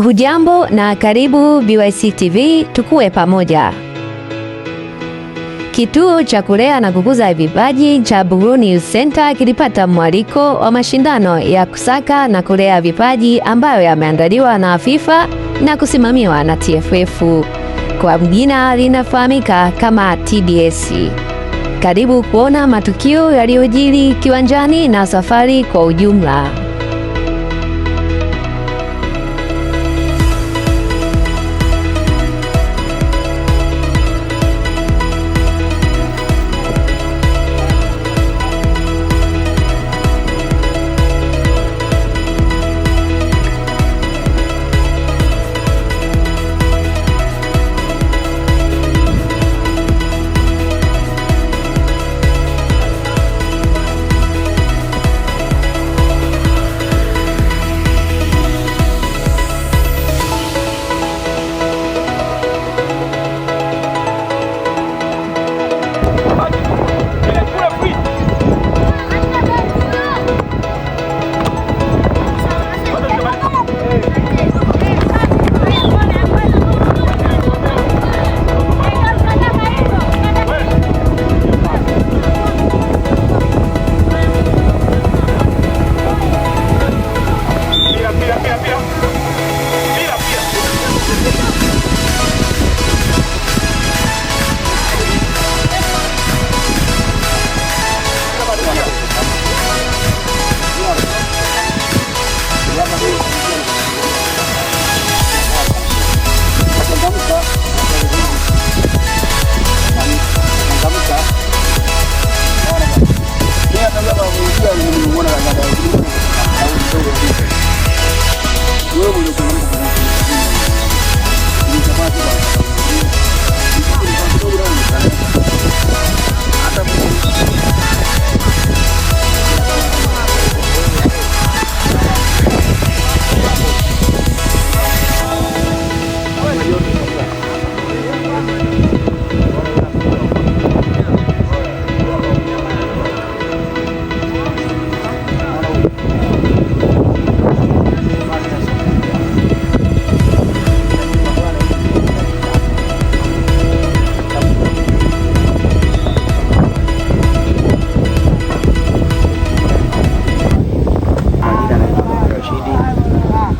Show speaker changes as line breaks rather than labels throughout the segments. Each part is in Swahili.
Hujambo na karibu BYC TV, tukue pamoja. Kituo cha kulea na kukuza vipaji cha Buguruni Youth Center kilipata mwaliko wa mashindano ya kusaka na kulea vipaji ambayo yameandaliwa na FIFA na kusimamiwa na TFF. Kwa jina linafahamika kama TBS. Karibu kuona matukio yaliyojiri kiwanjani na safari kwa ujumla.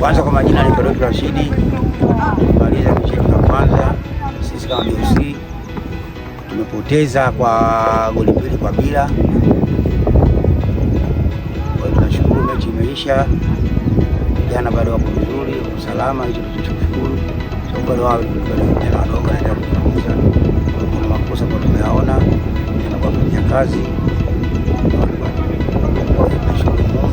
Kwanza kwa majina ni Dr. Rashidi. Tumemaliza mechi yetu ya kwanza sisi kama BUC tumepoteza kwa goli 2-0. Kwa hiyo tunashukuru mechi imeisha, vijana bado wako vizuri, wako salama, hicho tunachoshukuru. Sababu bado wao bado vijana wadogo wanaendelea kujifunza. Kuna makosa kwa tumeyaona, tunafanyia kazi. Tunashukuru Mungu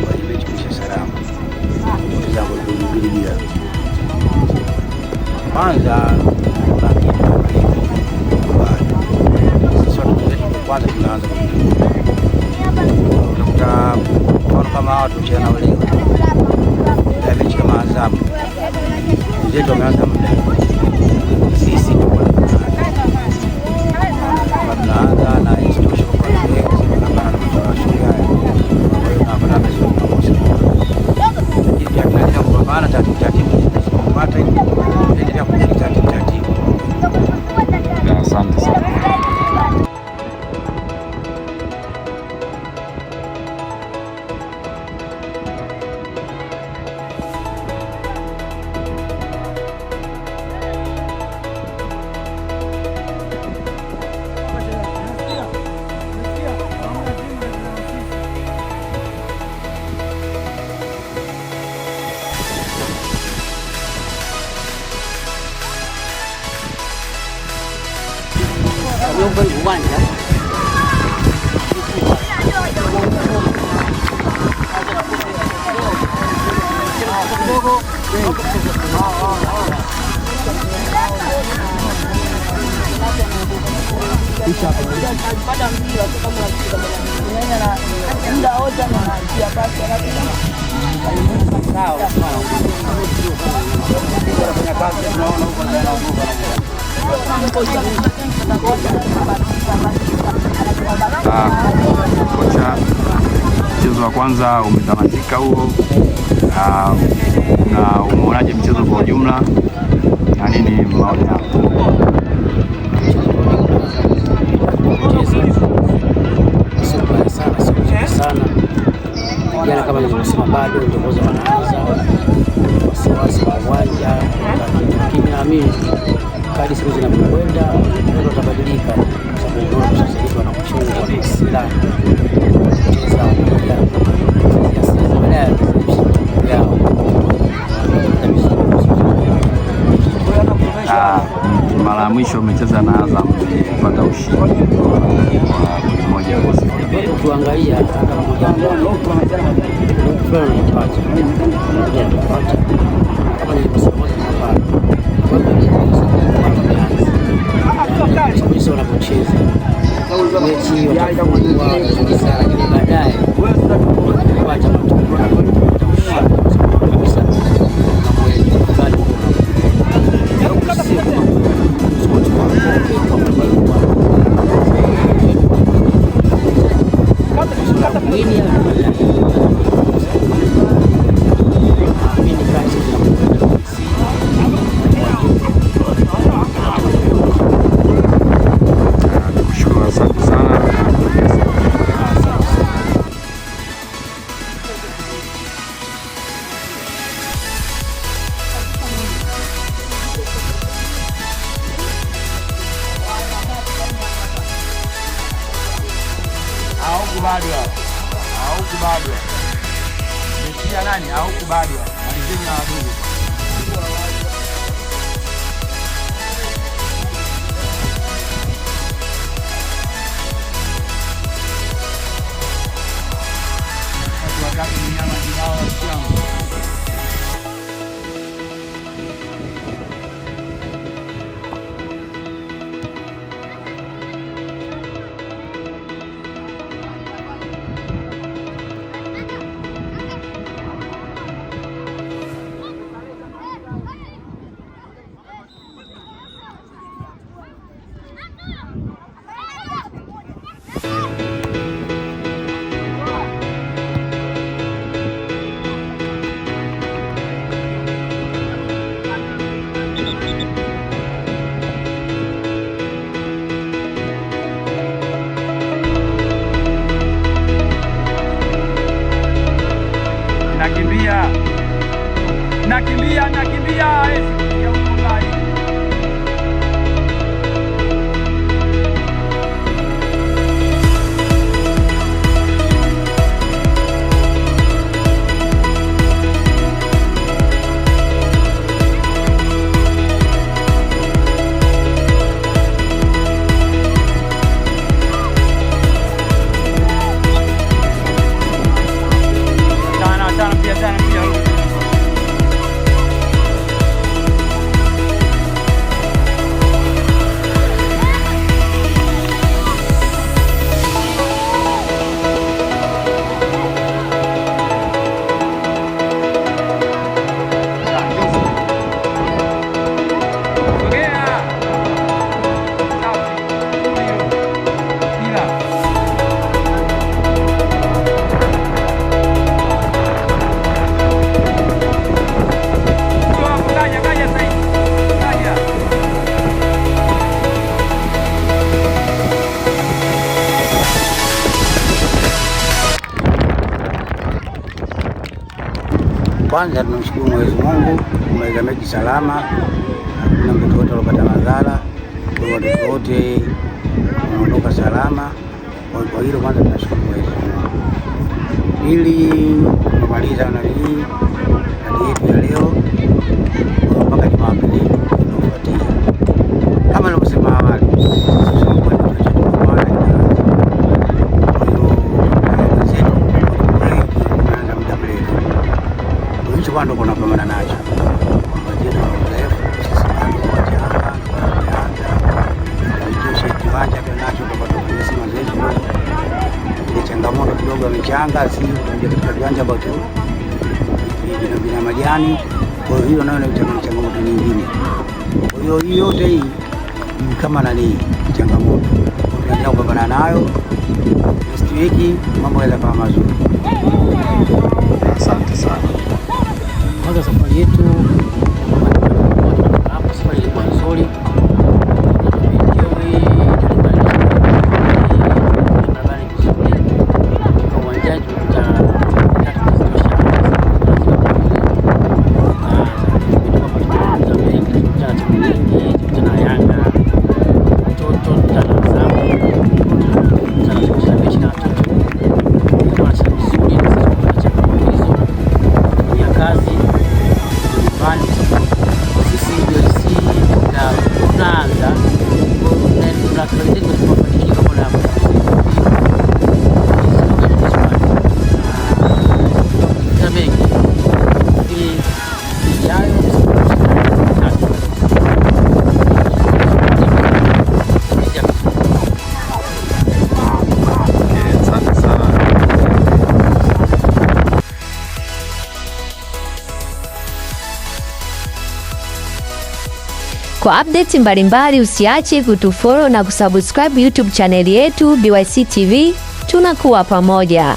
kwa hiyo mechi kuisha salama. 2-0. Kwanza kuna kitu sisi watu wetu kwanza tunaanza utakuta mfano kama hawa tucheza nao leo ya mechi kama Azamu, wenzetu wameanza muda, sisi tunaanza na isitoshe kwa tunapana na mashughuli haya, kwa hiyo tunapata makosa tunaendelea kupambana taratibu taratibu, kupata tunaendelea kushika taratibu taratibu.
Asante sana. Kocha, mchezo wa kwanza umetamatika huo, na ujumla na nini maoni yako?
Sio mbaya sana, sio mzuri sana. Vijana kama nilivyosema, bado ndio kwanza wanaanza, wasiwasi wa uwanja, lakini naamini kadri siku zinavyokwenda watu watabadilika, kwa sababu unaona sasa hivi wanakuchunga, wana hasira, kucheza, wanakuja hasira za baadaye yao
Ah, mara ya mwisho umecheza na Azam ulipata ushindi wa goli 1-0.
Ukiangalia hata mmoja mmoja fulani anaipata mmoja anaipata, kama nilivyosema mwanzo kwamba wameanza jinsi wanavyocheza mechi watafungwa vizuri sana, lakini baadaye kupata matokeo kupata ushindi kabisa na mwelekeo fulani
Nikushukuru, asante sana.
Hauku bado hapo. Hauku bado. Mesia nani? Hauku bado. Malizeni na wadogo. Watu watatu ni nyama kibao rafiki yangu. Nakimbia. Nakimbia, nakimbia. Hawezi kufikia huko mbali. Sana sana pia sana pia. Sogea. Safi. Ila. Kaja, kaja sasa hivi. Kaja.
Kwanza tunamshukuru Mwenyezi Mungu kumaliza mechi salama, hakuna mtoto wote alopata madhara, kwa hiyo watoto wote wanaondoka salama. Kwa hilo kwanza tunashukuru Mwenyezi Mungu. Pili, tumemaliza nani nani yetu ya leo kwa mpaka Jumapili inayofuatia. Kama nilivyosema awali, sisi kweli tunachotupambana itaanza. Kwa hiyo wenzetu wengi wameanza muda mrefu hicho bado ndo kunapambana nacho kwamba wenzetu wana uzoefu, sisi bado wachanga, tumeanza itoshe kiwanja tunacho tupata si mazoezi kidogo, ile changamoto kidogo ya michanga, si kuja katika kiwanja ambacho vina majani. Kwa hiyo hiyo nayo ni changamoto nyingine. Kwa hiyo hii yote hii ni kama nani changamoto, tunaendelea kupambana nayo. Next week mambo yanaweza kuwa mazuri.
Asante sana.
Kwanza safari yetu
Kwa update mbalimbali usiache kutufollow na kusubscribe YouTube chaneli yetu BYC TV. Tunakuwa pamoja.